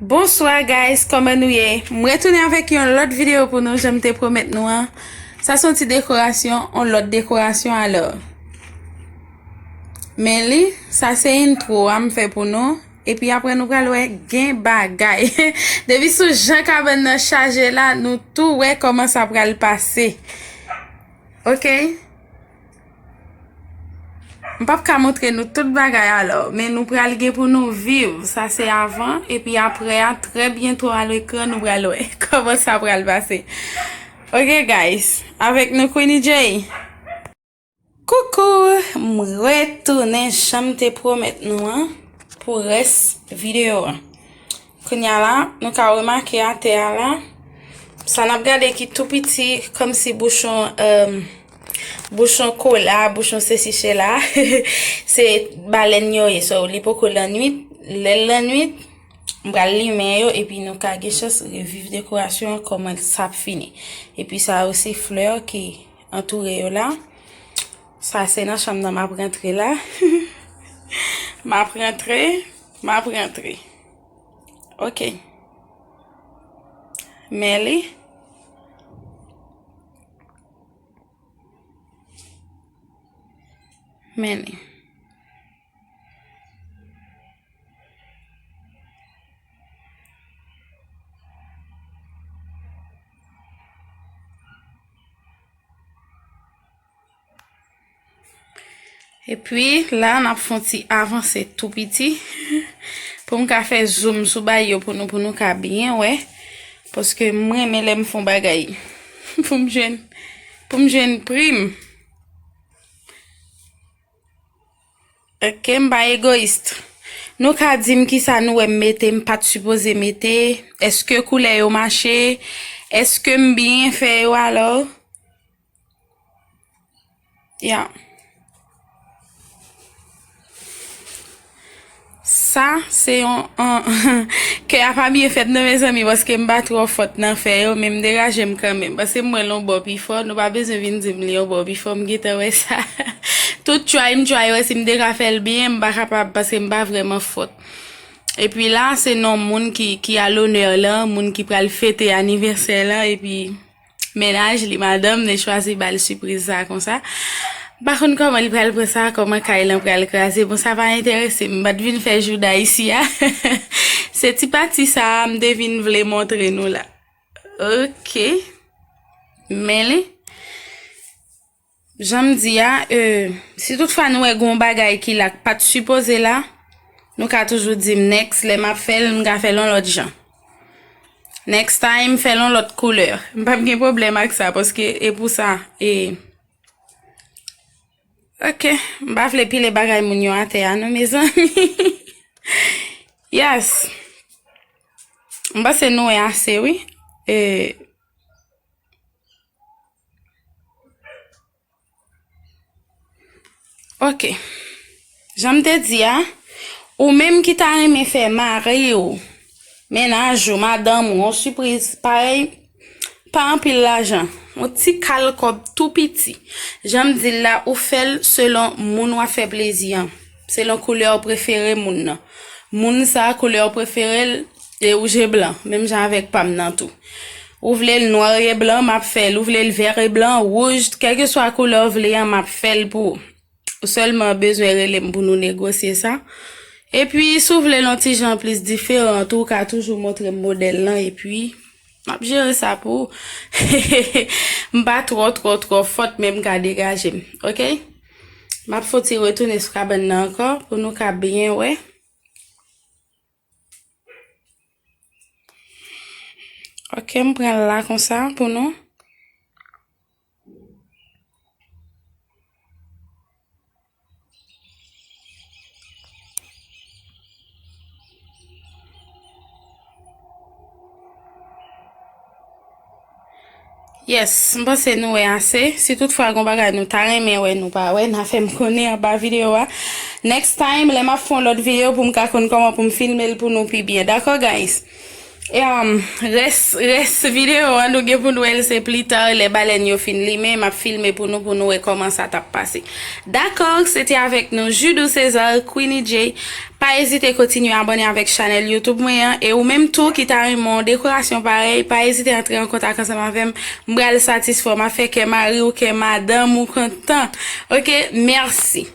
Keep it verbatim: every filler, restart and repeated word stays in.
Bonswa guys, kòman nou ye? M retounen avèk yon lòt videyo pou nou, jan m te pwomèt nou an. Sa se yon ti dekorasyon, yon lòt dekorasyon alò. Men li, sa se entwo a m fè pou nou. Epi apre nou pral wè gen bagay. Depi sou jan kabann nan chaje la, nou tou wè kòman sa pral pase. Ok? M p ap ka montre nou tout bagay alò, men nou pral gen pou nou viv. Sa se avan, epi apre a, trè byento a lekran, nou pral wè kòman sa pral pase. Ok, guys, avèk nou Queenie J. Koukou, m retounen jan m te pwomèt nou an pou rès videyo a. Kounye a la, nou ka remake atè a la, sa n ap gade ki tou piti, kòmsi bouchon, um, bouchon kola, bouchon sesi sela, se balèn yo ye. So, li poko lannwit, lè l lannwit, m pral limen yo, epi nou ka gen chans reviv dekorasyon an, kòman sa ap fini. Epi sa yo se flè ki antoure yo la. Sa se nan chanm nan m ap rantre la. M ap rantre, m ap rantre. Ok. Men li. Men li. Epi la, n ap fè yon ti avanse tou piti pou m ka fè zoom sou bagay yo pou nou, pou nou ka byen wè. Paske m renmen lè m fè yon bagay pou m jwenn, pou m jwenn pri m. Ok, m pa egoyis. Nou ka di m kisa nou wè m mete, m pa t sipoze mete. Èske koulè yo mache? Èske m byen fè yo alò? Ya. Sa, se yon, yon kè a pa byen fèt non, mezanmi, paske m pa twò fòt nan fè yo, men m degaje m kanmenm. Paske m wè l yon bò pi fò, nou pa bezwen vin di m li yon bò pi fò, m gentan wè sa. Tout try m try, wè si m te ka fè l byen, m pa kapab, paske m pa vrèman fòt. Epi la, se non moun ki, ki a lonè lan, moun ki pral fete anivèsè lan, epi mennaj li, madanm li chwazi ba l sipriz sa konsa. M pa konn kòman li pral pran sa, kòman kay lan pral kraze. Bon, sa pa enterese m. M pa t vin fè jouda isi a. Se ti pati sa a m te vin vle montre nou la. Ok. Men li. Jan m di a, e, si toutfwa nou wè gon bagay ki la k pa t sipoze la, nou ka toujou di m next, lè m ap fè l, m ka fè l yon lòt jan. Next time, fè l yon lòt koulè. M p ap gen pwoblèm ak sa, paske e pou sa, e, ok, m pa vle pile bagay moun yo atè a non, mezanmi. Yes. M panse nou wè ase, wi. E, Ok. Jan m te di a, ou menm ki ta renmen fè mari w, mennaj ou, madanm ou, yon sipriz parèy, pa anpil lajan, yon ti kal kòb tou piti. Jan m di l la, ou fè l selon moun w ap fè plezi an, selon koulè w prefere moun nan. Moun sa, koulè w prefere l, e wouj e blan, menm jan avèk pa m nan tou. Ou vle l nwa e blan, m ap fè l. Ou vle l vè e blan, wouj, kèlkeswa koulè w vle an, m ap fè l pou ou. Ou sèlman bezwen rele m pou nou negosye sa. Epi, si w vle l yon ti jan plis diferan tou, ou ka toujou montre m modèl lan, epi m ap jere sa pou ou. M pa twò, twò, twò fòt, men m ka degaje m, ok? M ap fè yon ti retounen sou kabann nan ankò, pou nou ka byen wè. Ok, m pran l la konsa pou nou. Yes, m panse nou wè ase. Si toutfwa gon bagay nou ta renmen wè, nou pa wè, n a fè m konnen anba videyo a. Next time, lè m ap fè yon lòt videyo pou m ka konn kòman pou m filme l pou nou pi byen. Dakò, guys? E, um, rès, rès videyo an, nou gen pou n wè l se pli ta, lè balèn yo fin limen, m ap filme pou nou, pou nou wè kòman sa t ap pase. Dakò, se te avèk nou, Judou César, Queenie J. Pa ezite kontinye abòne avèk chanèl YouTube mwen an, e ou menm tou ki ta renmen yon dekorasyon parèy, pa ezite antre an kontak ansanm avè m, m pral satisfè w, m ap fè kè mari w, kè madanm ou kontan. Oke, mèsi.